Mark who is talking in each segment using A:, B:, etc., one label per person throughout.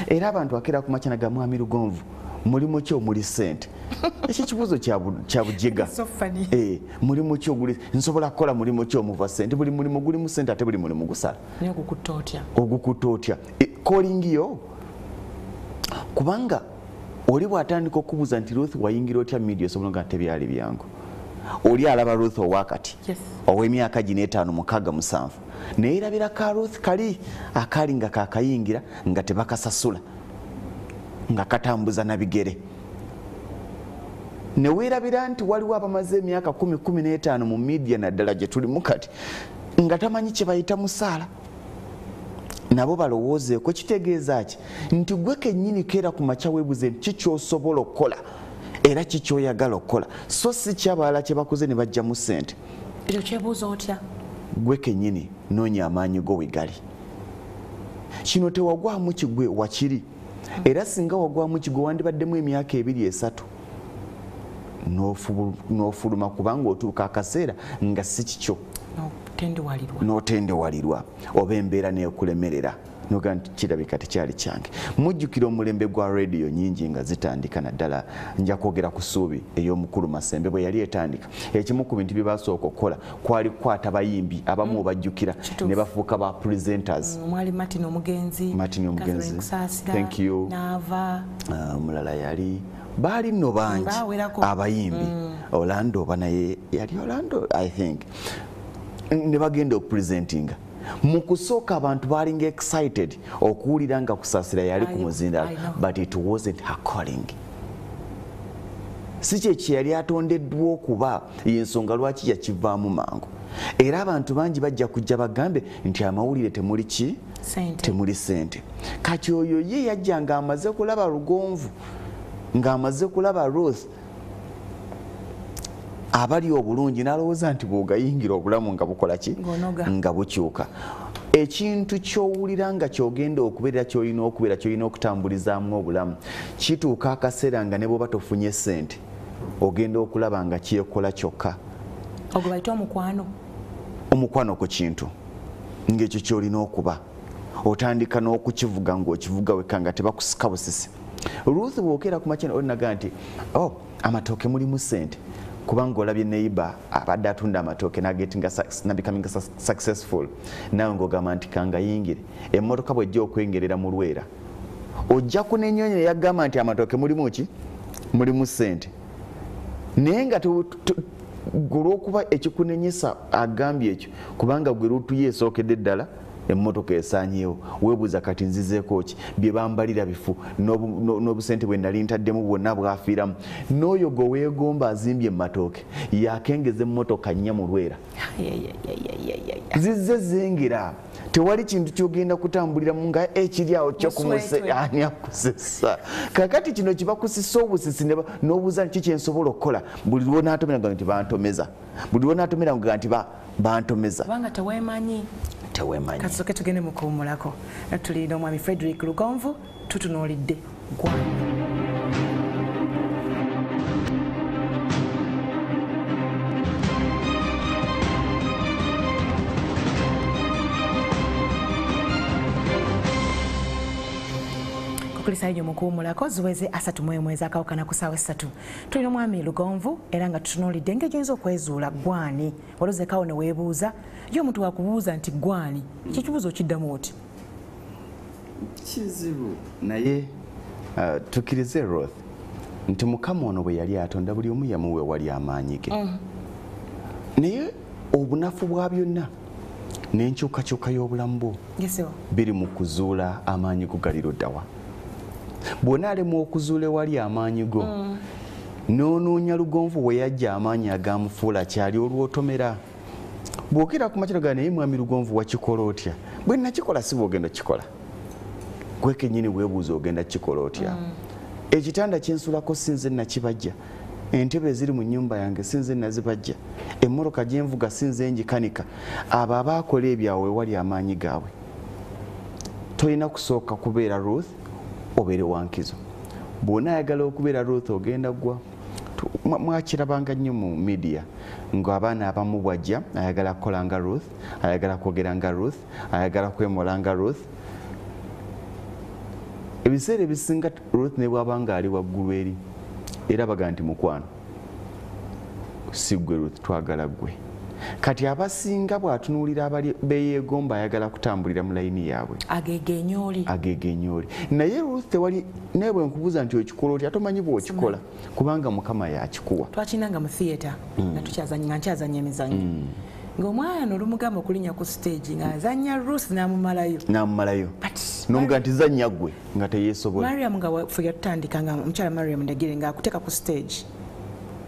A: Era abantu akera ku makya naga Mwami Lugonvu mulimu ki omuli ssente? Ekyo ekibuuzo kya bujega. Mulimu ki oguli, nsobola kukola mulimu ki omuva ssente? Buli mulimu gulimu ssente ate buli mulimu gusala.
B: Naye ogukutta otya?
A: Ogukutta otya? Calling yo, kubanga oli bw'atandika okubuuza nti Ruth wayingira otya media, osobola nga tebyali byangu. Oli alaba Ruth owakati ow'emyaka gino 5, 6, 7, naye erabira ka Ruth kali akali nga kakayingira nga tebakasasula, nga katambuza na bigere. Ne weerabira nti waliwo abamaze emyaka 10, 15 mu media naddala gye tulimu kati nga tamanyi kye bayita musaala. Nabo balowoozeeko. Kitegeeza ki? Nti gwe kennyini keera ku makya weebuze nti ki ky'osobola okukola era ki ky'oyagala okukola, so si kyabalala kye bakoze ne bajjamu ssente.
B: Ekyo kyebuuza otya?
A: Gwe kennyini noonya amaanyi go we gali. Kino tewagwamu kigwe wakiri, era singa wagwamu kigwe wandibaddemu emyaka 2, 3 n'ofuluma, kubanga otuuka akaseera nga si kikyo. N'otendewalirwa oba embeera n'ekulemerera noga nti kirabika tekyali kyange. Mujjukira omulembe gwa rediyo nyingi nga zitandika, naddala nja kwogera ku Ssuubi ey'omukulu Masembe bwe yali etandika. Ekimu ku bintu bye basooka okukola kwali kukwata bayimbi abamu obajjukira ne bafuuka ba presenters.
B: Mwali Martin Omugenzi,
A: Martin Omugenzi, thank you.
B: Naava
A: omulala yali baali nno bangi abayimbi. Orlando oba naye yali Orlando I think, ne bagenda okupresentinga. Mu kusooka abantu balinga excited okuwulira nga Kusaasira yali ku muzindaalo, but it wasn't her calling. Si kye kye yali atondeddwa okuba, y'ensonga lwaki yakivaamu mangu. Era abantu bangi bajja kujja bagambe nti amawulire temuli ki? Temuli ssente. Kati oyo ye yajja ng'amaze kulaba Lugonvu, ng'amaze kulaba Ruth abali obulungi, n'alowooza nti bw'ogayingira obulamu nga bukola ki? Nga bukyuka. Ekintu ky'owulira nga ky'ogenda okubeera, ky'olina okubeera, ky'olina okutambulizaamu obulamu, kituuka akaseera nga ne bw'oba tofunye ssente ogenda okulaba nga kyekola kyokka.
B: Ogwo bayita omukwano.
A: Omukwano ku kintu ng'ekyo ky'olina okuba, otandika n'okukivuga ng'okivuga wekka nga tebakusika busisi. Ruth bw'okeera ku makya olinaga nti oh, amatooke mulimu ssente, kubanga olabye neighbor abadde atunda amatooke n'abecominga successful, naawe ng'ogamba nti kangayingire. Emmotoka bw'ejja okwengerera mu Lwera, ojja kunenyonya yagamba nti amatooke mulimu ki? Mulimu ssente. Naye nga olw'okuba ekikunenyesa agambye ekyo, kubanga gwe Ruth ye esookedde ddala emmotoka esaanyeewo, weebuuza kati nzizeeko ki? Bye bambalira bifu, n'obusente bwe nali ntaddemu bwonna bwafiiramu. N'oyo gwe weegomba azimbye ematooke yakengeza emmotoka 4 mu Lwera. Zizze zengera, tewali kintu ky'ogenda kutambuliramu nga ekiri awo kyokumuse ani akusesa. Kakati kino kibakusisa obusisi n'obuuza nti kiki nsobola okukola. Buli lw'onaatomera nga nti bantomeza, buli lw'onaatomera nga nti bantomeza.
B: Kubanga teweemanyi.
A: Teweemanyi.
B: Kasooke tugende mu kuwummulako. Tulina omwami Frederick Lugonvu, tutunuulidde ggwanga. Kulisayo mukuwummulako ziweze 31 ezakawukana ku ssaawa 3. Tulina omwami Lugonvu era nga tutunuulidde engeri gy'oyinza okwezuula gwani. Olozekawo ne weebuuza, ye omuntu wakubuuza nti gwani, ekyo ekibuuzo okiddamu oti?
A: Kizibu. Naye tukkirize Ruth nti Mukama ono bwe yali atonda buli omu yamuwa ewali amaanyi ge. Naye obunafu bwa byonna n'enkyukakyuka y'obulamu bwo biri mu kuzuula amaanyi go gali ludda wa. Bw'onaalemwa okuzuula ewali amaanyi go, n'onoonya Lugonvu we yajja amaanyi agamufuula kyali olw'otomera. Bw'okeera ku makya n'ogamba naye Mwami Lugonvu wakikola otya? Bwe nakikola si bw'ogenda okukikola. Gwe kennyini weebuuza ogenda kukikola otya? Ekitanda kye nsulako si nze nakibajja, entebe eziri mu nnyumba yange si nze nazibajja, emmotoka gye nvuga si nze ngikanika. Abo abaakola ebyawe wali amaanyi gaabwe. Tolina kusooka kubeera Ruth obeere wankizo. Bw'onaayagala okubeera Ruth ogenda ggwa. Mwakirabanga nnyo mu media ng'abaana abamu bw'ajja ayagala kukola nga Ruth, ayagala kwogera nga Ruth, ayagala kwemola nga Ruth. Ebiseera ebisinga Ruth ne bw'aba ali waggulu eri, era baga nti mukwano si ggwe Ruth, twagala ggwe. Kati abasinga bw'atunuulira abali beyeegomba ayagala kutambulira mu layini yaabwe.
B: Agegenyooli.
A: Agegenyooli. Naye Ruth tewali, naye bwe nkubuuza nti okikola otya, tomanyi bw'okikola kubanga Mukama yakikuwa.
B: Twakinanga mu theatre nga tukyazannya, nga nkyazannya emizannyo. Ng'omwana olumugamba okulinnya ku stage ng'azannya Ruth n'amumalayo.
A: N'amumalayo. N'omugamba nti zannya ggwe nga teyeesobola.
B: Mariam nga ffe yatutandika nga omukyala Mariam Ndagire ng'akuteeka ku stage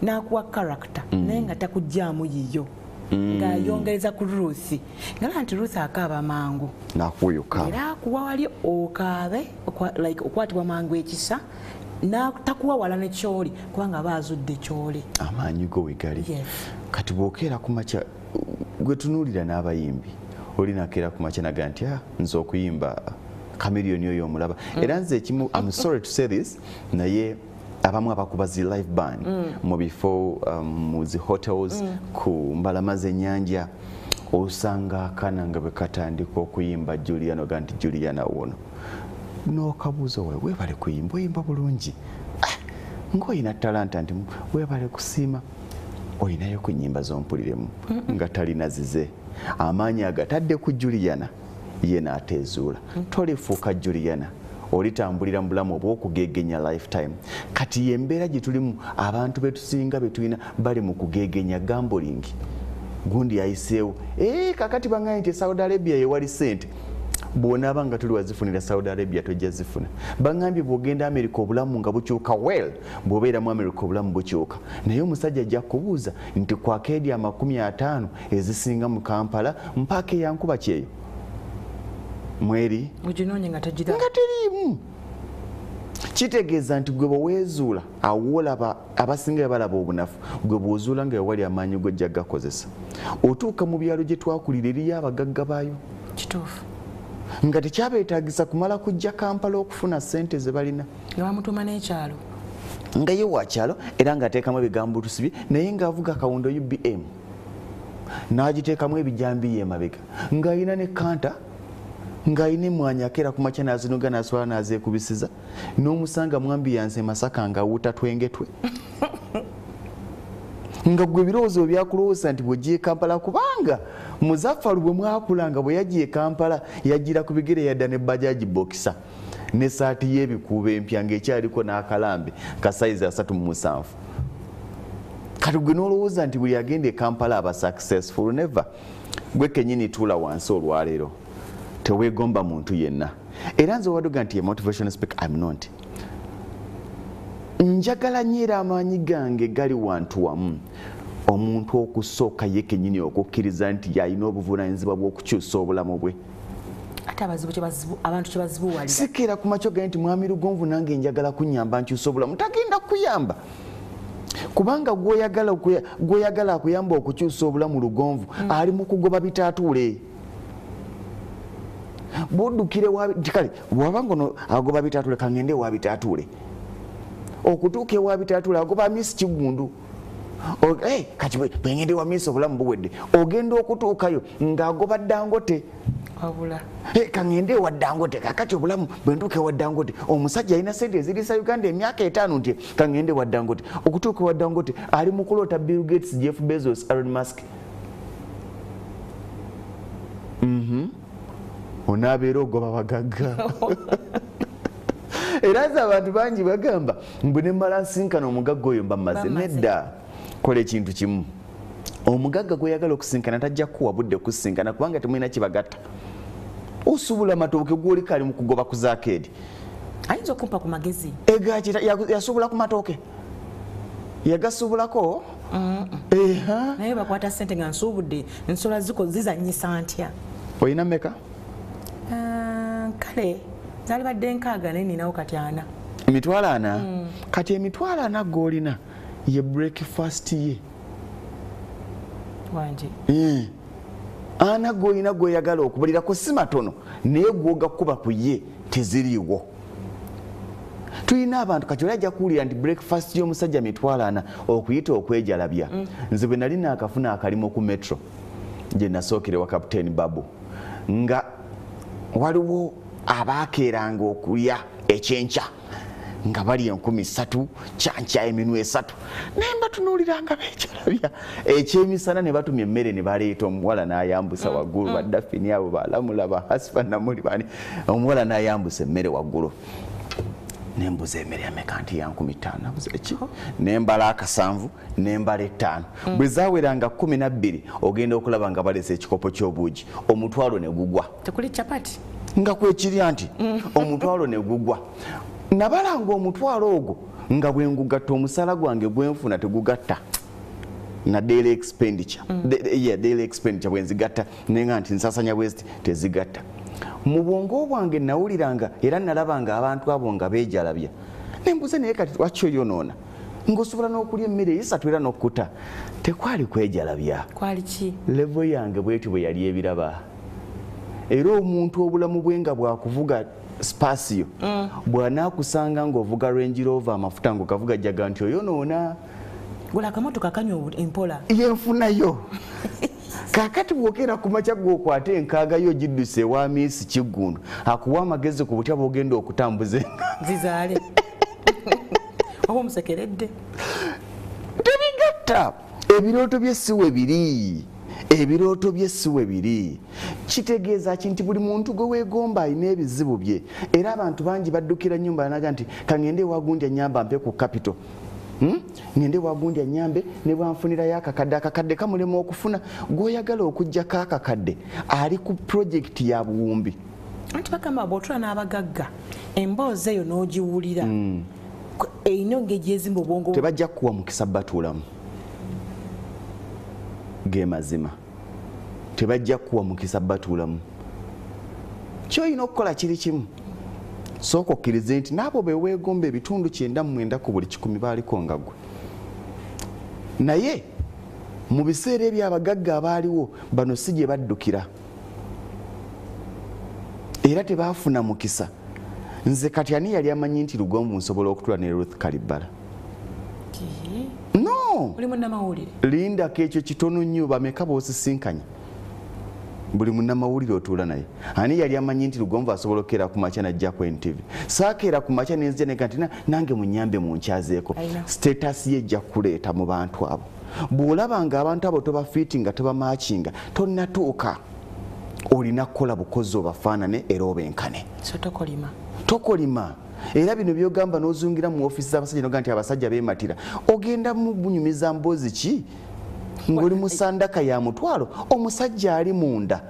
B: n'akuwa character naye nga takuggyaamu yiyo. Ng'ayongereza ku Ruth. Ng'alaba nti Ruth akaaba mangu.
A: N'akuwa okaaba.
B: Era akuwa wali okaabe, like okwatibwa mangu ekisa, takuwa wala ne ky'oli kubanga aba azudde ky'oli.
A: Amaanyi go we gali. Kati bw'okeera ku makya, gwe tunuulira n'abayimbi. Oli nakeera ku makya naga nti nze okuyimba Chameleone oyo omulaba. Era nze ekimu, I'm sorry to say this, naye abamu abakuba zi live band mu bifo, mu zi hotels, ku mbalama z'ennyanja, osanga akaana nga bwe katandika okuyimba Juliana, oga nti Juliana wono. N'okabuuza we weebale kuyimba, oyimba bulungi. Ng'olina talanta nti weebale kusiima. Olinayo ku nnyimba z'ompuliremu nga talina zize. Amaanyi agatadde ku Juliana ye n'ateezuula. Tolifuuka Juliana. Olitambulira mu bulamu obw'okugegenya lifetime. Kati y'embeera gye tulimu, abantu be tusinga be tulina bali mu kugegenya gambling. Gundi ayiseewo. Kakati bangambye nti Saudi Arabia ye wali ssente. Bw'onaaba nga tuli wazifunira Saudi Arabia tojja zifuna. Bangambye bw'ogenda America obulamu nga bukyuka, well, bw'obeera mu America obulamu bukyuka. Naye omusajja ajja kubuuza nti ku akeedi 50 ezisinga mu Kampala mpaaka eyankuba kyeyo. Mweri
B: oginoonye nga togiraba.
A: Nga teriimu. Kitegeeza nti gwe bweweezuula awo olaba abasinga balaba obunafu, gwe bw'ozuula nga wewali amaanyi g'ojja gakozesa. Otuuka mu byalo gye twakulira eriyo abagagga baayo.
B: Kituufu.
A: Nga tekyabeetaagisa kumala kujja Kampala okufuna ssente ze balina.
B: Nga bamutuuma n'ekyalo.
A: Nga ye wa kyalo era ng'ateekamu ebigambo tusibye naye ng'avuga kawundo UBM. N'agiteekamu ebijambiya emabega. Ng'alina ne kanta, ng'alina emmwanyi akeera ku makya n'azinoga n'aswala n'azeekubisiza. N'omusanga mu ambiyansi e Masaka ng'awuuta twenge twe. Nga gwe ebirowoozo byakulowooza nti bw'ojja e Kampala, kubanga Muzaffaru bwe mwakulanga bwe yajja e Kampala yajjira ku bigere yadda ne bajaji boxer n'essaati y'ebikuubo empya ng'ekyaliko n'akalambe ka sayizi 37. Kati gwe n'olowooza nti buli agenda e Kampala aba successful. Never. Gwe kennyini tuula wansi olwaleero. Teweegomba muntu yenna. Era nze owaduga nti a motivational speaker, I'm not. Njagala nnyo era amaanyi gange gali wantu wamu. Omuntu okusooka ye kennyini okukkiriza nti y'alina obuvunaanyizibwa bw'okukyusa obulamu bwe.
B: Ate abantu kye bazibuwalira.
A: Sikeera ku makya ogambe nti Mwami Lugonvu nange njagala kunnyamba nkyuse obulamu. Tagenda kuyamba. Kubanga gw'oyagala akuyamba okukyusa obulamu Lugonvu ali mu kugoba bitaatuule. Bw'oddukire wa kale bw'aba ngono agoba bitaatuule kangende wa bitaatuule. Okutuuka ewa bitaatuule agoba Miss Kiggundu. Kati bwe ngende wa Miss obulamu buwedde. Ogenda okutuukayo ng'agoba Dangote.
B: Wabula.
A: Kangende ewa Dangote kakati obulamu bwe ntuuka ewa Dangote omusajja alina ssente eziriisa Uganda emyaka 5 nti kangende ewa Dangote. Okutuuka ewa Dangote ali mu kuloota Bill Gates, Jeff Bezos, Elon Musk. Onaabeera ogoba bagagga. Era nze abantu bangi bagamba mbu ne mmala nsinkana omugagga oyo mba mmaze. Nedda, kola ekintu kimu. Omugagga gw'oyagala okusinkana tajja kukuwa budde kusinkana kubanga temulina kibagatta. Osuubula amatooke gw'oliko ali mu kugoba ku zaakeedi.
B: Ayinza okumpa ku magezi.
A: Yasuubula ku matooke. Yagasuubulako?
B: Naye bakwata ssente nga nsuubudde, ensolo zizannyisa ntya?
A: Olina mmeka?
B: Kale zaalibadde 6 naye ninawo kati 4.
A: Emitwalo 4? Kati emitwalo 4 g'olina ye breakfast ye.
B: Wangi.
A: 4 g'olina gw'oyagala okubulirako si matono naye gw'ogakuba ku ye teziriiwo. Tulina abantu kati oli ajja kuwulira nti breakfast y'omusajja mitwalo 4 okuyita okwejalabya. Nze bwe nali naakafuna akalimu ku metro gye nasookera wa Captain Babu nga waliwo abaakeeranga okulya Ekyenkya nga bali 3,000 kyankya eminwe 3 naye mbatunuulira nga beekyalabya. Ekyemisana ne batumya emmere ne baleeta omuwala n'ayambusa waggulu, baddafini abo balamula bahasifa namuli bani, omuwala n'ayambusa emmere waggulu. Nembuza emmere yameka nti ya 5,000 nabuza eki nembala akasanvu nembala 5. Bwe zaaweranga 12 ogenda okulaba nga baleese ekikopo ky'obuugi, omutwalo ne gugwa.
B: Tekuli chapati
A: nga kwekirya nti omutwalo ne gugwa. Nabalanga omutwalo ogwo nga bwe ngugatta omusala gwange gwenfuna tegugatta na daily expenditure. Daily expenditure bwe nzigatta nenga nti nsasanya bweziti tezigatta. Mu bwongo bwange nawuliranga era nalabanga abantu abo nga beejalabya. Nembuuza naye kati lwaki oyonoona ng'osobola n'okulya emmere esatu era n'okkuta? Tekwali kwejalabya.
B: Kwali ki?
A: Level yange bwetyo bwe yali ebiraba. Era omuntu obulamu bwe nga bwakuvuga Spasio, bw'anaakusanga ng'ovuga Range Rover amafuta ng'ogavuga jjaga nti oyonoona.
B: Gula akamotoka kanywa empola.
A: Yenfunayo. Kaakati bw'okeera ku makya gw'okwata enkaaga yo ogidduse ewa Miisi Kiggundu akuwa amagezi ku butya bw'ogenda okutambuza enka.
B: Zizaale. Oba omusekeredde.
A: Tebigatta. Ebirooto bye si we biri. Ebirooto bye si we biri. Kitegeeza ki nti buli muntu gwe weegomba alina ebizibu bye. Era abantu bangi baddukira nnyumba banaga nti kangende ewa gundi annyamba mpe ku capital. Ngende ewa gundi annyambe ne bwanfunirayo akakadde, akakadde kamulema okufuna. Gw'oyagala okuggyako akakadde ali ku projekiti ya buwumbi.
B: Anti bagamba bw'otula n'abagagga emboozi eyo n'ogiwulira erina engeri gy'ezimba obwongo.
A: Tebajja kukuwa mukisa batuulamu. Ge mazima. Tebajja kukuwa mukisa batuulamu. Ky'olina okukola kiri kimu. Sooka okkirize nti n'abo be weegomba ebitundu 99 ku buli 100 baaliko nga ggwe. Naye mu biseera ebyo abagagga abaaliwo bano si gye baddukira. Era tebaafuna mukisa. Nze kati ani yali amanyi nti Lugonvu nsobola okutula ne Ruth Kalibbala? No!
B: Oli munnamawulire.
A: Lindako ekyo kitono nnyo, bameka b'osisinkanye? Buli munnamawulire otuula naye. Ani yali amanyi nti Lugonvu asobola okukeera ku makya n'ajja ku NTV? Saakeera ku makya ne nzija nega nti nange munnyambe munkyazeeko. Status ye ejja kuleeta mu bantu abo. Bw'olaba nga abantu abo tobafiitinga tobamaakinga tonnatuuka, olina kukola bukozi obafaanane era obenkane.
B: So tokolima.
A: Tokolima. Era bino by'ogamba n'ozungira mu ofiisi z'abasajja n'ogamba nti abasajja beematira. Ogenda mu bunyumiza mboozi ki? Ng'oli mu sandaka ya mutwalo, omusajja ali munda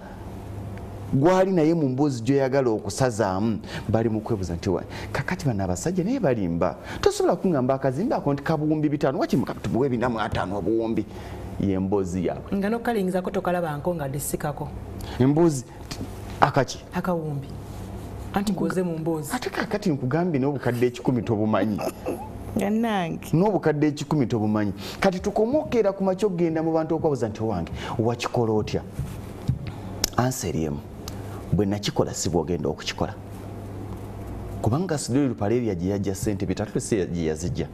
A: gwali naye mu mboozi gy'oyagala okusazaamu bali mu kwebuuza nti kakati bano abasajja naye balimba. Tosobola kuŋŋamba akazimbe ako nti kabuwumbi 5, waki tubuwe 450 obuwumbi? Ye mboozi yaabwe.
B: Nga n'okukalingizaako tokalabanko nga ddisikako.
A: Emboozi akaki?
B: Akawumbi. Anti ngoze mu mboozi.
A: Ate kaakati nkugambye n'obukadde 1,000 tobumanyi.
B: Nange.
A: N'obukadde 1,000 tobumanyi. Kati tukome okukeera ku makya okugenda mu bantu okwabuuza nti owange wakikola otya? Ansa eri emu. Bwe nakikola si bw'ogenda okukikola. Kubanga Sidoli Lupaleria gye yajja ssente, Bitatule si gye yazijja.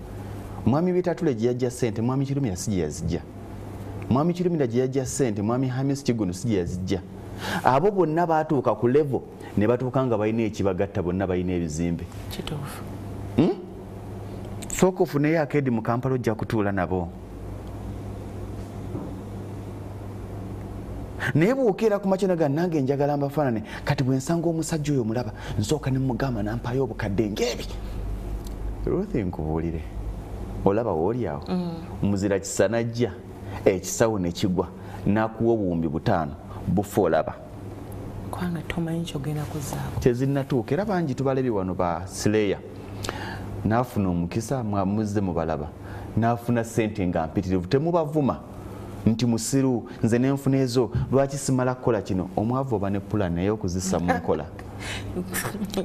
A: Mwami Bitatule gye yajja ssente, Mwami Kirumira si gye yazijja. Mwami Kirumira gye yajja ssente, Mwami Hamis Kiggundu si gye yazijja. Abo bonna baatuuka ku level ne batuuka nga balina ekibagatta, bonna balina ebizimbe.
B: Kituufu.
A: Sooka ofuneyo akeedi mu Kampala ojja kutuula nabo. Naye bw'okeera ku makya naga nange njagala mbafaanane, kati bwe nsanga omusajja oyo mulaba nsooka ne mugamba n'ampaayo obukadde ng'ebi. Ruth nkubuulire, olaba w'oli awo, muzira kisa n'ajja ekisawo ne kigwa n'akuwa obuwumbi 5 bufa olaba.
B: Kubanga tomanyi ky'ogenda kuzzaako.
A: Tezinnatuuka era bangi tubalabye wano ba Slayer. N'afuna omukisa muzze mubalaba, n'afuna ssente nga mpitirivu, temubavuma nti musiru nze nenfuna ezo lwaki simala kukola kino. Omwavu oba ne pulani naye okuzissa mu nkola.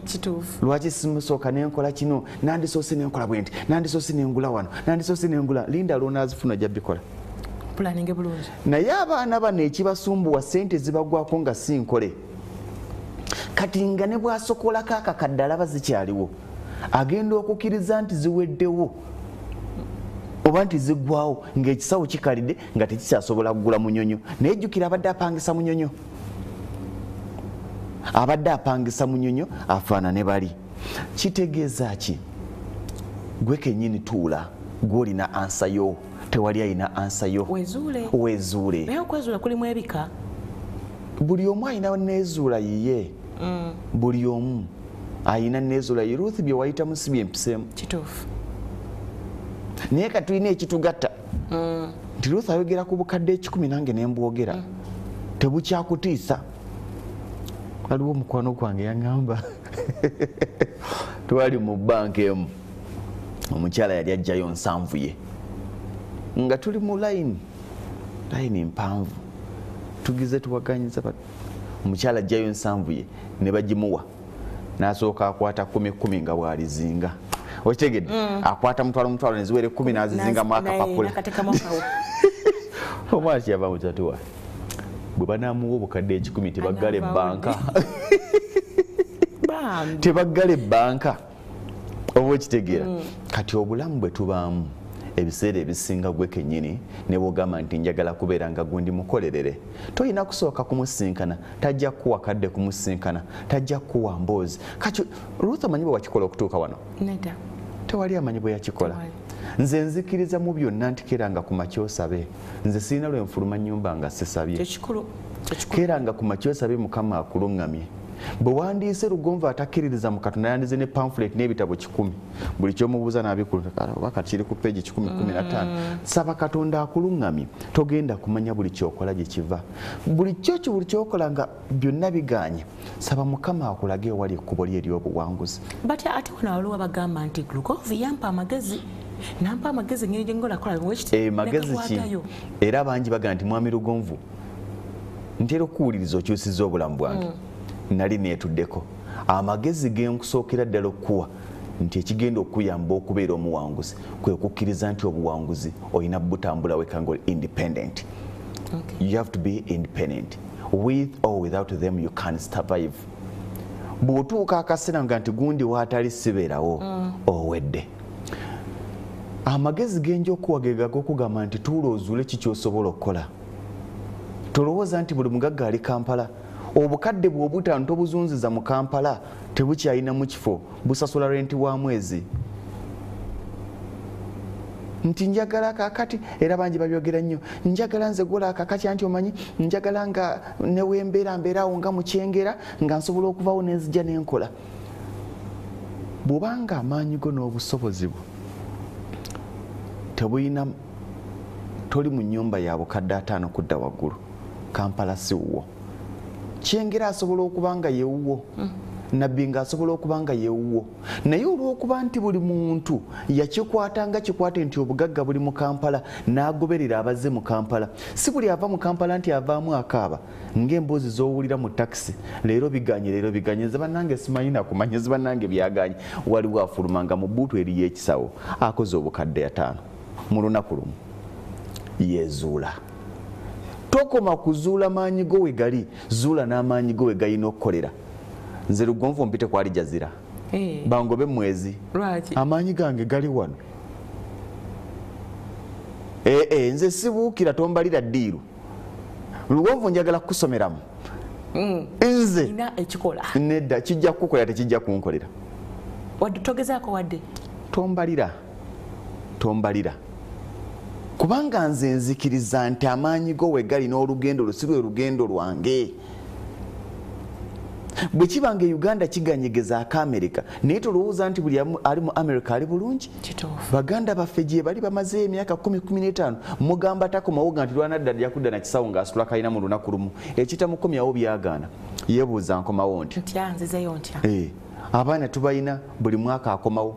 B: Kituufu.
A: Lwaki simusooka nenkola kino, nandisoose nenkola bwe nti, nandisoose nengula wano, nandisoose nengula. Linda lw'onaazifuna ojja bikola.
B: Pulaninge bulungi.
A: Naye abaana bano ekibasumbuwa ssente zibagwako nga si nkole. Kati nga ne bw'asokolako akakadde alaba zikyaliwo, agenda okukkiriza nti ziweddewo oba nti ziggwawo ng'ekisawo kikalidde nga tekikyasobola kugula munyonyo. Naye jjukira abadde apangisa munyonyo. Abadde apangisa munyonyo afaanane bali. Kitegeeza ki? Gwe kennyini tuula, gw'olina ansa yo, tewali alina ansa yo.
B: Wezuule.
A: Wezuule.
B: Naye okwezuula kulimu ebika.
A: Buli omu alina neezuula yiye. Buli omu alina neezuula ye. Ruth bye wayitamu si bye mpiseemu.
B: Kituufu.
A: Naye kati tulina ekitugatta. Nti Ruth ayogera ku bukadde 1,000 nange ne mbwogera. Tebukyakutiisa. Waliwo omukwano gwange yaŋŋamba twali mu bbanka emu, omukyala yali ajjayo 7 ye, nga tuli mu layini, layini mpanvu, tugize tuwaganyiza, omukyala ajjayo 7 ye ne bagimuwa, n'asooka akwata 10 nga bw'alizinga. Okitegedde? Akwata 1,000 ne ziwera 10 n'azizingamu akapapula. Omwana kyeyava mu kyatuwa, bwe banaamuwa obukadde 1,000 tebaggala ebbanka. Tebaggala ebbanka. Oba okitegeera? Kati obulamu bwe tubaamu ebiseera ebisinga gwe kennyini ne bw'ogamba nti njagala kubeera nga gundi mukolerere, toyina kusooka kumusinkana, tajja kukuwa kadde kumusinkana, tajja kukuwa mboozi. Kati Ruth omanyi bwe wakikola okutuuka wano?
B: Nedda.
A: Tewali amanyi bwe yakikola. Nze nzikiriza mu byonna nti keeranga ku makya osabe. Nze sirina lwe nfuluma nnyumba nga sisabye.
B: Kyekikulu.
A: Keeranga ku makya osabe Mukama akuluŋŋamye. Bwe wandiise Lugonvu atakkiririza mu Katonda yandize ne pamphlet n'ebitabo 100. Buli ky'omubuuza n'abikula, oba kati kiri ku page 115. Saba Katonda akuluŋŋamye, togenda kumanya buli ky'okola gye kiva. Buli ky'okola nga byonna bigaanye, saba Mukama akulage ewali ekkubo lye ery'obuwanguzi.
B: Batya ate wano waliwo abagamba nti Lugonvu yampa amagezi, nampa amagezi engeri gye ngola kola bwe
A: magezi ki? Era bangi bagamba nti Mwami Lugonvu, ntera okuwuliriza okyusizza obulamu bwange. Nali neetuddeko. Amagezi ge nkusookera ddala okukuwa nti ekigenda okuyamba okubeera omuwanguzi kwe kukkiriza nti obuwanguzi olina butambula wekka ng'oli independent. You have to be independent. With or without them you can survive. Bw'otuuka akaseera nga nti gundi waatali sibeerawo, owedde. Amagezi ge nja okuwa ge gag'okugamba nti tuula ozuule ki ky'osobola okukola. Tolowooza nti buli mugagga ali Kampala. Obukadde bw'obutaano tobuzunziza mu Kampala, tebukyalinamu kifo, busasula renti wa mwezi. Nti njagala kaakati, era bangi babyogera nnyo, njagala nze gola akakati anti omanyi, njagala nga ne wembeera mbeeraawo nga mu Kyengera, nga nsobola okuvaawo ne nzija ne nkola. Bw'obanga amaanyi go n'obusobozi bwo tebulina, toli mu nnyumba ya bukadde 5 kudda waggulu, Kampala si wuwo. Kyengera asobola okuba nga yewuwo, Nabbi ng'asobola okuba nga yewuwo, naye olw'okuba nti buli muntu yakikwata nga kikwate nti obugagga buli mu Kampala n'agoberera abazze mu Kampala. Si buli ava mu Kampala nti avaamu akaaba ng'emboozi z'owulira mu takisi, leero biganye, leero biganye, nze bannange simanyi nakumanya, nze bannange byaganye. Waliwo afulumanga mu bbuutu eriyo ekisawo akoze obukadde 5 mu lunaku lumu, yeezuula. Tokoma kuzuula maanyi go we gali, zuula n'amaanyi go we galina okukolera. Nze Lugonvu mpite kwali Jazira. Bangobe mwezi. Amaanyi gange gali wano. Nze sibuukira tombalira ddiiru. Lugonvu njagala kukusomeramu. Nze
B: nina ekikola.
A: Nedda kijja kukukolera, tekijja kunkolera.
B: Wadde togezaako wadde.
A: Tombalira. Tombalira. Kubanga nze nzikiriza nti amaanyi go we gali n'olugendo lwo si lwe lugendo lwange. Bwe kiba nga Uganda kiganyigezaako Amerika, naye tolowooza nti buli ali mu Amerika ali bulungi. Baganda baffe gye bali bamazeeyo emyaka 10-15, mugamba takomawo ga nti lwanadda ajja kudda na kisawo ng'asitula kalina mu lunaku lumu. Ekitamukomyawo byagaana. Yeebuuza nkomawo ntya?
B: Ntya, nzizeeyo ntya?
A: Abaana tubalina buli mwaka akomawo.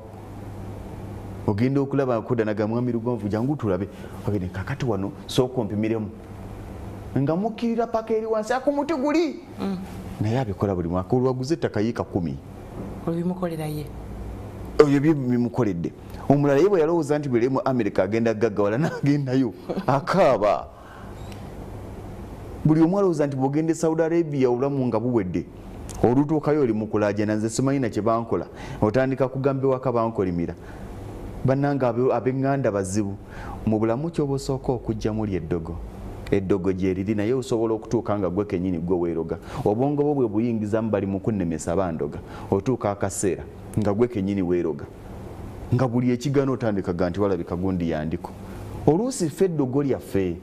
A: Ogenda okulaba kudda naga Mwami Lugonvu jangu tulabe. Ogende kakati wano sooka ompimiremu. Nga mukkirira paka eri wansi ako muti guli. Naye abikola buli mwaka, olwaguze ettaka yiika 10.
B: Olwo ye.
A: Ebyo bimukoledde. Omulala ye bwe yalowooza nti bwe mu Amerika agenda gaggawala n'agendayo akaaba. Buli omu alowooza nti bw'ogenda e Saudi Arabia obulamu nga buwedde. Olutuukayo oli mu kulaajana, nze simanyi na kye bankola. Otandika kugamba ewaka bankolimira. Bannange ab'eŋŋanda bazibu. Mu bulamu ky'oba osooka okuggyamu ly'eddogo. Eddogo gye riri, naye osobola okutuuka nga gwe kennyini gwe weeroga. Obwongo bwo bwe buyingizamu bali mu kunnemesa bandoga. Otuuka akaseera Nga gwe kennyini weeroga, nga buli ekigano otandikaga nti walabika gundi yandiko. Oluusi ffe eddogo lyaffe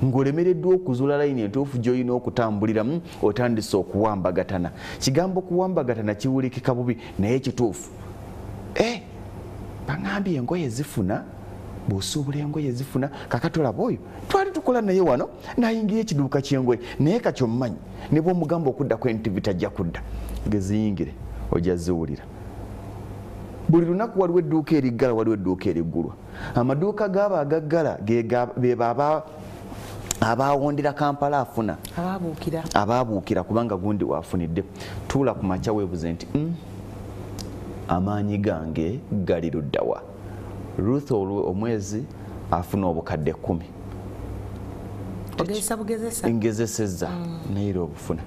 A: ng'olemereddwa okuzuula layini entuufu gy'olina okutambuliramu, otandise okuwambagatana. Kigambo kuwambagatana kiwulikika bubi naye kituufu. Baŋambye engoye zifuna, bw'osuubula engoye zifuna. Kakati olaba oyo twali tukola naye wano n'ayingira ekiduuka ky'engoye, naye kati omumanyi ne bw'omugamba okudda ku NTV tajja kudda, geziyingire ojja ziwulira. Buli lunaku waliwo edduuka eriggala, waliwo edduuka eriggulwa. Amaduuka gaabo agaggala be abawondera Kampala afuna, ababuukira kubanga gundi waafunidde. Tuula ku makya weebuze nti amaanyi gange gali luddawa. Ruth omwezi afuna obukadde 10.
B: Ogezesa bugezesa?
A: Ngezesezza naye era obufuna.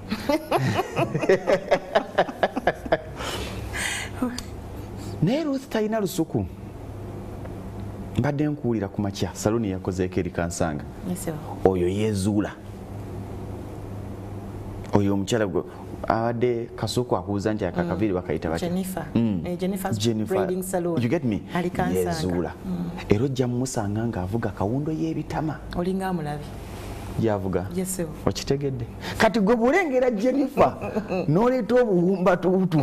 A: Naye Ruth talina lusuku. Mbadde nkuwulira ku makya saluni yakozeeko eri Kansanga. Oyo yeezuula. Oyo omukyala gwe abadde kasuku akubuuza nti akakaviiri bakayita batya?
B: Jennifer. Braiding Salon.
A: You get me? Yeezuula. Era ojja mmusanga ng'avuga kawundo y'ebitama.
B: Olinga amulabi.
A: Yavuga. Okitegedde. Kati gwe bw'olengera Jennifer n'oleeta obuwumbatuutu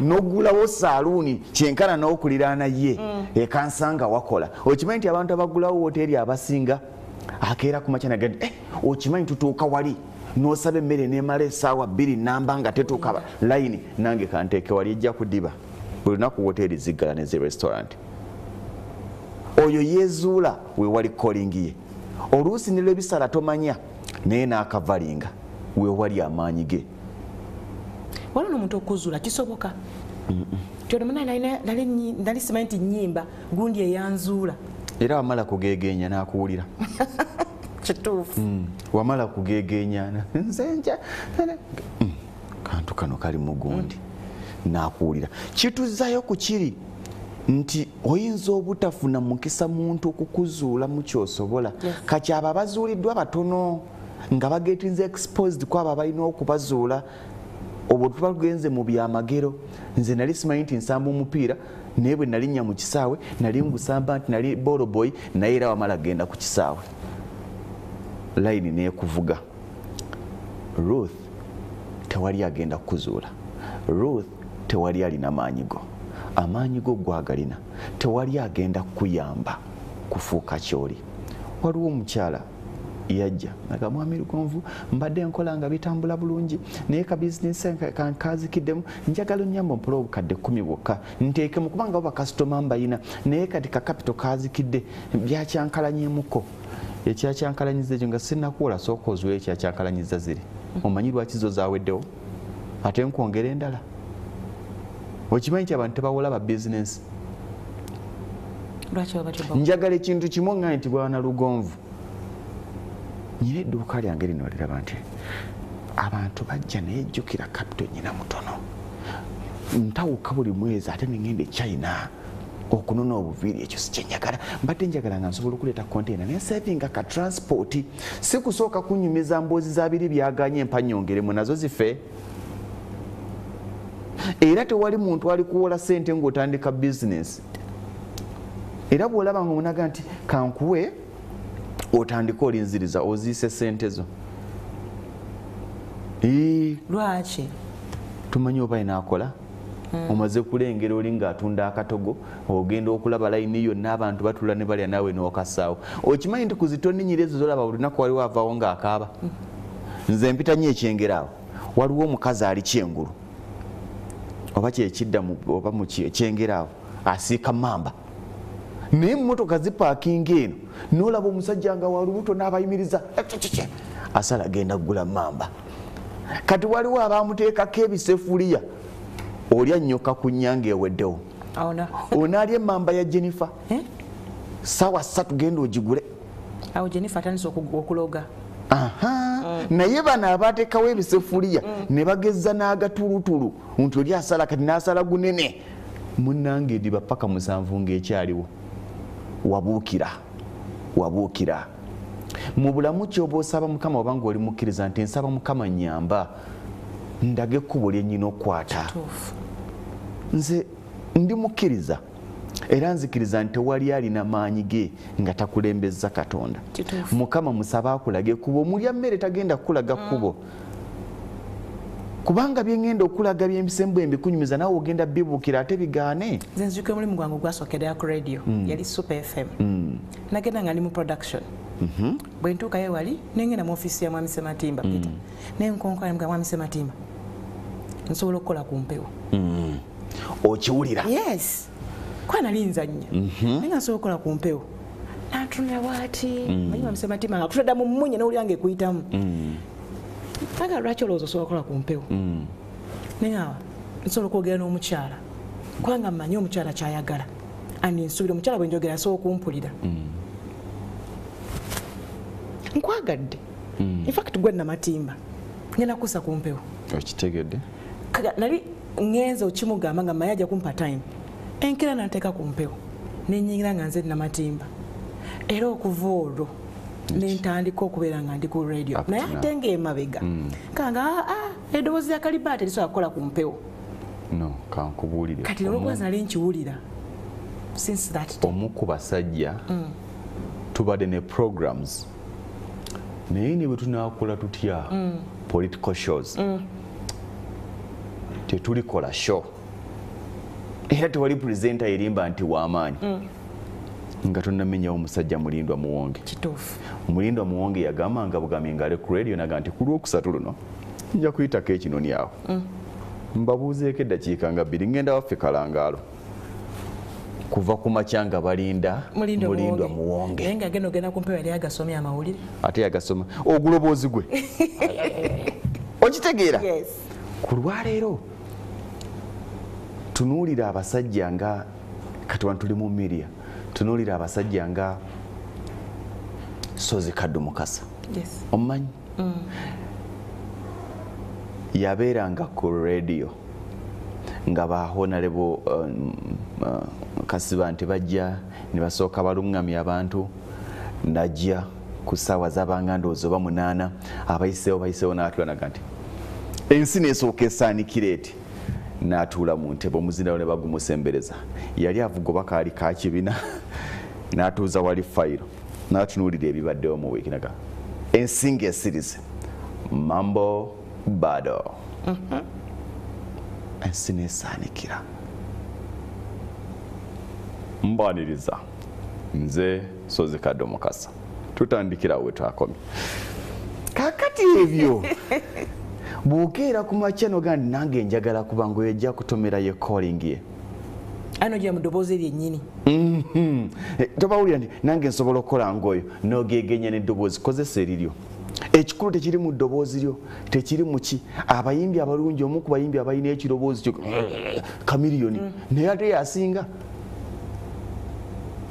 A: n'oggulawo saaluuni kyenkana n'okuliraana ye ekansanga wakola. Okimanyi nti abantu abagulawo woteeri abasinga akeera ku makya nagamba nti okimanyi tutuuka wali n'osaba emmere n'emala essaawa 2 namba nga tetuuka layini, nange kanteeke wali ejja kudiba. Buli lunaku woteeri ziggala ne zi restaurant. Oyo yeezuula we wali calling ye. Oluusi ne lwebisala tomanya naye n'akavalinga we wali amaanyi ge.
B: Waliwo n'omuntu okuzuula kisoboka. Nali simanyi nti nnyimba gundi eyanzuula.
A: Era wamala kugeegeenya n'akuwulira.
B: Kituufu.
A: Wamala kugeegeenya nze nja kantu kano kali mu gundi n'akuwulira. Kituzzayo ku kiri nti oyinza obutafuna mukisa muntu okukuzuula mu ky'osobola. Kati abo abazuuliddwa batono nga bagetinze exposed kwabo abalina okubazuula. Obwo tuba tugenze mu byamagero. Nze nali simanyi nti nsamba omupiira, naye bwe nalinnya mu kisaawe nali ngusamba nti nali ball boy, naye era wamala genda ku kisaawe layini n'ekuvuga. Ruth tewali agenda kukuzuula. Ruth tewali alina maanyi go. Amaanyi go gwagalina. Tewali agenda kukuyamba kufuuka ky'oli. Waliwo omukyala yajja naga mwami Lugonvu, mbadde nkola nga bitambula bulungi naye ka bizinesi kankazikiddemu, njagala onnyambe mpola obukadde 10 bwokka nteekemu kubanga bo bakasitoma mbayina, naye kati ka kapito kaazikidde byakyankalanyeemuko. Ekyakyankalanyiza ekyo nga sinnakuwola, sooka ozuule ekyakyankalanyiza ziri. Omanyi lwaki zo zaaweddewo ate nkwongera endala? Okimanyi nti abantu tebawola ba bizinesi? Njagala ekintu kimu oŋŋambe nti bwana Lugonvu, nyina edduuka lyange lino liraba nti abantu bajja naye jjukira kapito nyina mutono, ntawuka buli mwezi ate ne ŋŋenda e China okunona obuviiri, ekyo si kyenjagala. Mbadde njagala nga nsobola okuleeta container ne nsavinga ka transport, si kusooka kunyumiza mboozi za biri byaganye mpa nnyongeremu nazo zife. Era tewali muntu ali kuwola ssente ng'otandika bizinesi. Era bw'olaba nga omunaga nti kankuwe otandike olinziriza oziise ssente zo.
B: Lwaki?
A: Tumanyi oba inaakola. Omaze kulengera oli ng'atunda akatogo, ogenda okulaba layini yonna abantu batula ne balya naawe n'okasaawo. Okimanyi nti ku zitoninyira ezo z'olaba buli lunaku waliwo avaawo ng'akaaba. Nze mpita nnyo ekyengera awo. Waliwo omukazi ali kyengulu oba kyekidda oba mu kyengera awo asiika mamba, naye emmotoka zipaakinga eno n'olaba omusajja nga wa lubuto n'abayimiriza asala agenda kugula mamba. Kati waliwo abamuteekako ebisefuliya, olya nnyoka ku nnyanga eweddewo. Onaalya emmamba ya Jennifer ssaawa 3 genda ogigule.
B: Awo Jennifer atandise okuloga.
A: Naye bano abateekawo ebisefuliya ne bagezza n'agatulutulu nti oli asala kati n'asala gunene. Munnange ediba paka 7 ng'ekyaliwo. Wabuukira, wabuukira. Mu bulamu ky'oba osaba Mukama oba ng'oli mukkiriza nti nsaba Mukama nnyamba ndage ekkubo lye nnyina okukwata. Nze Ndi mukkiriza era nzikiriza nti tewali alina maanyi ge nga takulembeza Katonda. Mukama musaba akulage ekkubo. Omulya mmere tagenda kukulaga kkubo, kubanga byengenda okulaga byempisembwe mbikunyumiza naawe ogenda bibuukira ate bigaane.
B: Nze nzijukira omulimu gwange ogwasookera ku radio, yali Super FM. Nagenda nga ndi mu production. Bwe ntuukayo wali nengenda mu ofiisi ya Mwami Sematimba Peter, nenkonkola nga Mwami Sematimba nsobola okukola ku mpewo.
A: Okiwulira?
B: Yes, kuba nali nzannya naye nga nsobola okukola ku mpewo. Nantunula bwati, manyi Mwami Sematimba nga kutadda mu mmunye n'owulira nga ekuyitamu. Aga lwaki olowooza osobola okukola ku mpewo? Naye awa nsobola okwogera n'omukyala kubanga mmanyi omukyala kyayagala, andi nsuubira omukyala bwe njogera asobola okumpulira. Nkwagadde, in fact gwe Namatimba ngenda kukusa ku mpewo.
A: Okitegedde?
B: Nali ngenze okimugamba nga mmanyi ajja kumpa time, enkeera nanteeka ku mpewo nenyingira nga nze Namatimba, era okuva olwo nentandika okubeera nga ndi ku radio. Naye ate ng'emabega kanga eddoboozi lya Kalibaata terisobola kukola ku mpewo.
A: No, kankubuulire.
B: Kati olwokuba nali nkiwulira since that day.
A: Omu ku basajja tubadde ne programs, naye ne bwe tunaakola tutya political shows, tetulikola show era tewali presenter yerimba nti w'amaanyi nga tonnamenyawo omusajja Mulindwa Muwonge.
B: Kituufu.
A: Mulindwa Muwonge yagamba nga bugambye ng'ali ku radio naga nti ku Lwokusatu luno nja kuyitako ekinoni awo, mbabuuzeeko eddakiika nga 2, ngenda waffe Kalangaalo kuva ku makya nga balinda Mulindwa Muwonge.
B: Naye nga genda ogenda ku mpewo yali agasomye amawulire.
A: Ate yagasoma oguloboozi gwe. Okitegeera?
B: Yes.
A: Ku lwaleero tunuulira abasajja nga kati wano tuli mu media, tunuulira abasajja nga Sozi Kaddu Mukasa.
B: Yes.
A: Omumanyi? Yabeeranga ku radio nga ba Honorable Kasiba nti bajja ne basooka baluŋŋamya abantu, najja ku ssaawa z'abanga ndowooza oba 8, abayiseewo bayiseewo n'atuula naga nti ensi n'esooka esaanikira eti, n'atuula mu ntebe omuzindalo ne bagumusembereza. Yali avuga oba kaali ka kibina, n'atuuza wali fayiro n'atunuulira ebibaddewo mu wiiki naga ensi ng'esirize mambo bado. Ensi n'esaanikira. Mbaniriza nze Sozi Kaddu Mukasa, tutandikira we twakomye. Kaakati ebyo bw'okeera ku makya n'ogamba nti nange njagala kuba nga ojja kutomera ye calling ye.
B: Ano gya mu ddoboozi lyennyini.
A: Tobawulira nti nange nsobola okukola ng'oyo, n'ogeegenya n'eddoboozi, kozesa eriryo. Ekikulu tekiri mu ddoboozi lyo, tekiri mu ki. Abayimbi abalungi, omu ku bayimbi abalina ekiroboozi kyo Chameleone, naye ate yasinga.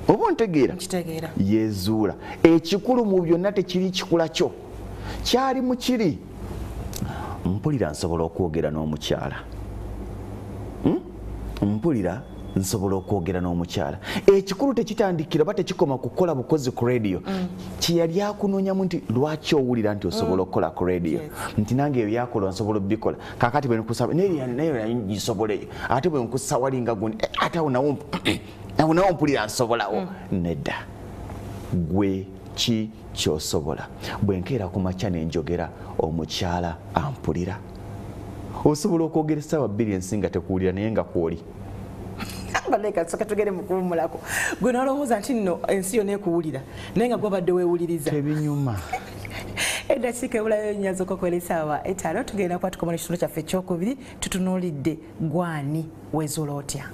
A: Oba ontegeera?
B: Nkitegeera.
A: Yezuula. Ekikulu mu byonna tekiri kikula kyo, kyali mu kiri. Mpulira nsobola okwogera n'omukyala. Mpulira nsobola okwogera n'omukyala. Ekikulu tekitandikira oba tekikoma kukola bukozi ku radio. Kye yali akunoonyamu nti lwaki owulira nti osobola okukola ku radio? Nti nange ebyo byakola nsobola obbikola. Kaakati bwe nkusaba, naye nayo ngisoboleyo. Ate bwe nkussa wali nga gundi, ate awo nawo mpulira nsobolawo. Nedda. Gwe ki ky'osobola? Bwe nkeera ku makya ne njogera, omukyala ampulira. Osobola okwogera essaawa 2 ensi nga tekuwulira naye nga kw'oli.
B: Baleka soka tugere mu kuwummulako. Gwe n'olowooza nti nno ensi yonna ekuwulira naye nga gw'obadde weewuliriza.
A: Tebinyuma.
B: Eddakiika ebulayo nnya zokka okuwera essaawa 5, tugenda kuba tukoma n'ekitundu kyaffe ekyokubiri, tutunuulidde gw'ani weezuula otya.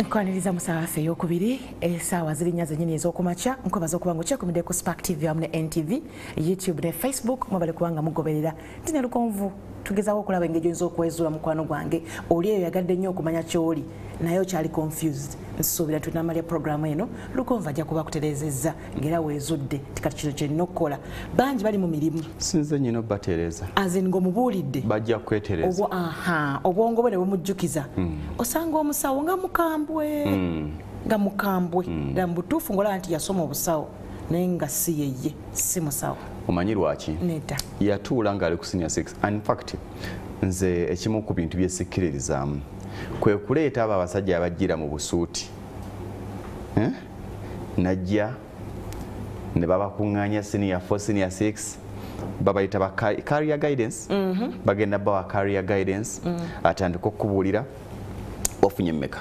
B: Nkwaniriza mu ssaawa yaffe eyokubiri, essaawa ziri nnya zennyini ez'okumakya. Nkwebaza okuba nga okyekumidde ku Spark TV wamu ne NTV, YouTube ne Facebook. Mwebale kubanga mugoberera. Ndi ne Lugonvu, tugezaako okulaba engeri gy'oyinza okwezuula. Mukwano gwange oli eyo yagadde nnyo okumanya ky'oli naye okyali confused, nsuubira tunamalya programu eno Lugonvu ajja kuba akutereezezza ng'era weezudde ti kati kino kyenina okukola. Bangi bali mu mirimu.
A: Sinze nyina obatereeza.
B: Azin ng'omubuulidde.
A: Bajja kwetereza.
B: Aha, obwongo bwe ne bumujjukiza. Osanga omusawo nga mukambwe, nga mukambwe ddala mu butuufu, ng'olaba nti yasoma obusawo naye nga si yeye, si musawo.
A: Omanyi lwaki?
B: Nedda.
A: Yatuula ng'ali ku senior 6, and in fact nze ekimu ku bintu byesikkiririzaamu kwe kuleeta abo abasajja abajjira mu busuuti. Eh? Najja ne babakuŋŋaanya senior 4, senior 6, babayita ba career guidance. Bagenda bawa career guidance, atandika okukubuulira ofunye mmeka,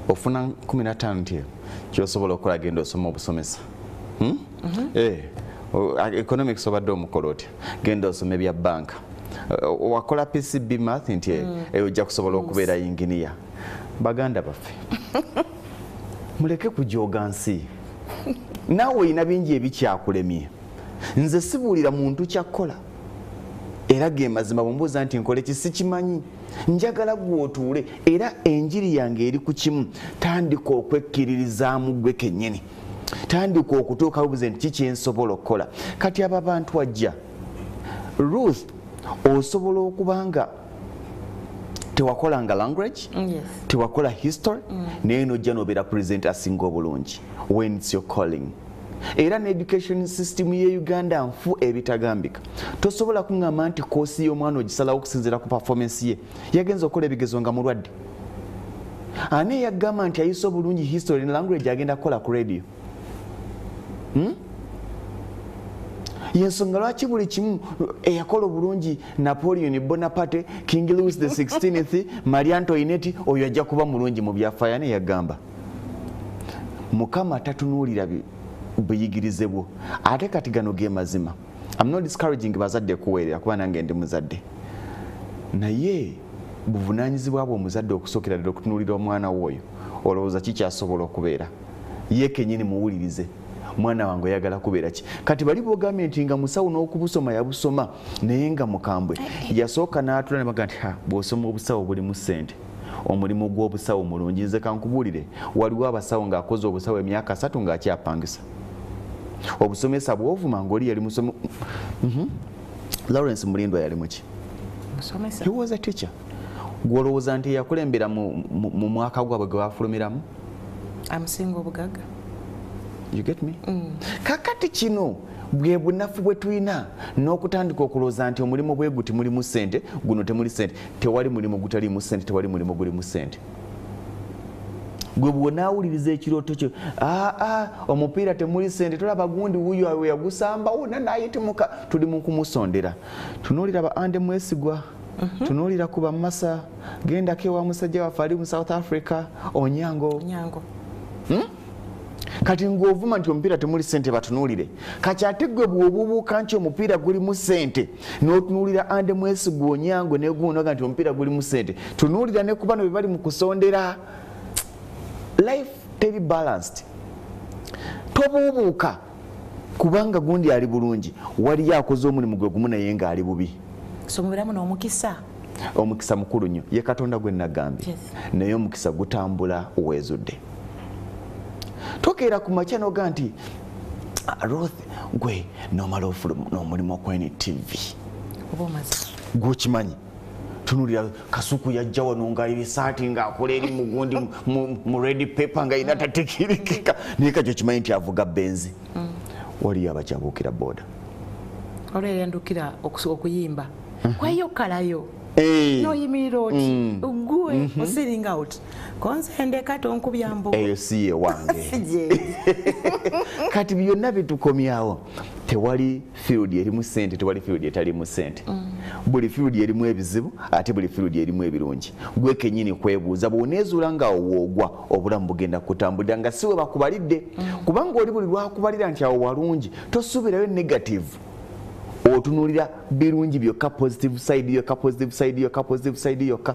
A: ofuna 15, nti kyosobola okukola genda osoma obusomesa. Hmm? Eh, economics obadde omukola otya, genda osoma ebya banka. Wakola PCB math nti ojja kusobola okubeera yinginiya. Baganda baffe, muleke kujooga nsi. Naawe olina bingi ebikyakulemye. Nze sibuulira muntu kyakkola, era ge mazima. Bwembuuza nti nkole ki, sikimanyi. Njagala gwe otuule, era enjiri yange eri ku kimu: tandika okwekkiririzaamu gwe kennyini, tandika okutuuka bubuze nti kiki ensobola okukola. Kati abo abantu ajja, Ruth, osobola okuba nga tewakolanga language, tewakola history, naye nojja nobeera president asinga obulungi when it's your calling. Era ne education system ye Uganda nfu ebitagambika. Tosobola kuŋŋamba nti koosi y'omwana ogisalawo okusinziira ku performance ye. Yagenza okukola ebigezo nga mulwadde. Ani eyagamba nti ayise obulungi history ne language agenda kukola ku radio? Hmm? Yensonga lwaki buli kimu eyakola obulungi Napoleon Bonaparte, King Louis the 16th, Marie Antoinette, oyo ajja kuba mulungi mu byafaayo. Ani eyagamba? Mukama tatunuulira buyigirize bwo. Ate kati gano ge mazima. I'm not discouraging bazadde kuweerera, kuba nange ndi muzadde, naye buvunanyizibwa bwe omuzadde okusookera ddala okutunuulira omwana we oyo. Olowooza kikyasobola okubeera ye kenyini? Muwulirize, mwana wange oyagala kubeera ki? Kati bali bogambye nti nga musawo n'okubusoma yabusoma naye nga mukambwe, yasooka n'atula ne baga nti ha, bw'osoma obusawo bulimu ssente, omulimu gw'obusawo mulungi. Nze kankubuulire, waliwo abasawo ng'akoze obusawo emyaka 3 ng'akyapangisa. Obusomesa bwovuma ng'oli yali musomi. Lawrence Mulindwa yali muki?
B: Musomesa.
A: He was a teacher. Gwolowooza nti yakulembera mu mwaka gwabwe gwe bafulumiramu?
B: Amusinga obugagga.
A: You get me? Kakati kino bwe bunafu bwe tulina n'okutandika okulowooza nti omulimu bwe guti mulimu ssente, guno temuli ssente. Tewali mulimu gutaliimu ssente, tewali mulimu gulimu ssente. Gwe bwonaawuliriza ekirooto kyo, aa omupiira temuli ssente, tolaba gundi wuyo we yagusambawo nanayitimuka. Tuli mu kumusondera. Tunuulira ba Ande Mwesigwa, tunuulira ku bamasa, gendako ewa musajja waffe ali mu South Africa, Onyango.
B: Nyango.
A: Kati ng'ovuma nti omupiira temuli ssente, batunuulire. Kati ate gwe bw'obuubuuka nti omupiira gulimu ssente, n'otunuulira Ande Mwesigwa, Onyango negunoga nti omupiira gulimu ssente, tunuulira ne ku bano be bali mu kusondera. Life teri balanced. Tobuubuuka kubanga gundi ali bulungi, waliyo akoze omulimu gwe gumu naye ng'ali bubi.
B: So mubeeramu n'omukisa.
A: Omukisa mukulu nnyo, ye Katonda gwe nagambye. Naye omukisa gutambula weezudde. Tokeera ku makya noga nti, "Ah, Ruth, gwe nomala ofuluma n'omulimu okwa NTV."
B: Oba omaze.
A: Gwokimanyi, tunulira Kasuku yajja wano nga ebisaati ng'akola eri mugundi mu Red Pepper nga ina tatekirikika, naye kati okimanyi nti avuga Benz, waliyo abakyabuukira boda.
B: Olwo yandukira okuyimba kweyokalayo noyimirira oti gwe osiringa out konsendeka tonkubya mbugo.
A: Eyo si ye wange.
B: Si gyendi.
A: Kati byonna bitukomyawo, tewali field erimu sente, tewali field etalimu sente. Buli field erimu ebizibu, ate buli field erimu ebirungi. Gwe kenyini kwebuuza, bw'oneezuula nga woogwa, obulamu bugenda kutambulira nga si we bakubalidde, kubanga oli buli lwakubalira nti awo walungi, tosuubirayo negative. Otunuulira birungi byokka, positive side yokka, positive side yokka, positive side yokka.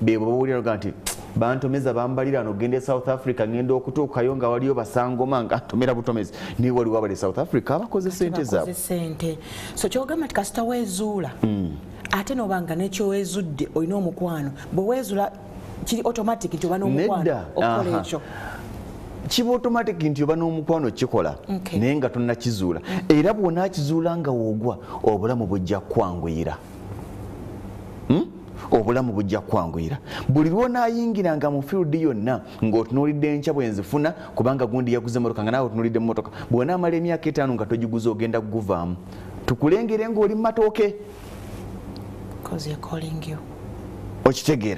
A: Bebo bawulira nti Bantomeza bambalira nogenda e South Africa, ngenda okutuukayo nga waliyo basangoma nga ntomera butomezi, naye waliwo abali South Africa abakoze sente zaabwe.
B: Sente. So kyogamba nti kasita weezuula, ate nobanga nekyoweezudde olina omukwano, bwe weezuula kiri automatic nti oba n'omukwano okukola ekyo?
A: Kiba automatic nti oba n'omukwano kikola, naye nga tonnakizuula. Era bw'onaakizuula nga woogwa, obulamu bujja kwanguyira. Obulamu bujja kwanguyira. Buli lwonaayingiranga mu field yonna ng'otunuulidde enkya bwe nzifuna, kubanga gundi yaguze emmotoka nga naawe otunuulidde emmotoka, bw'onaamala emyaka 5 nga togiguze, ogenda kuguvaamu tukulengere ng'oli mu matooke. Okitegeera?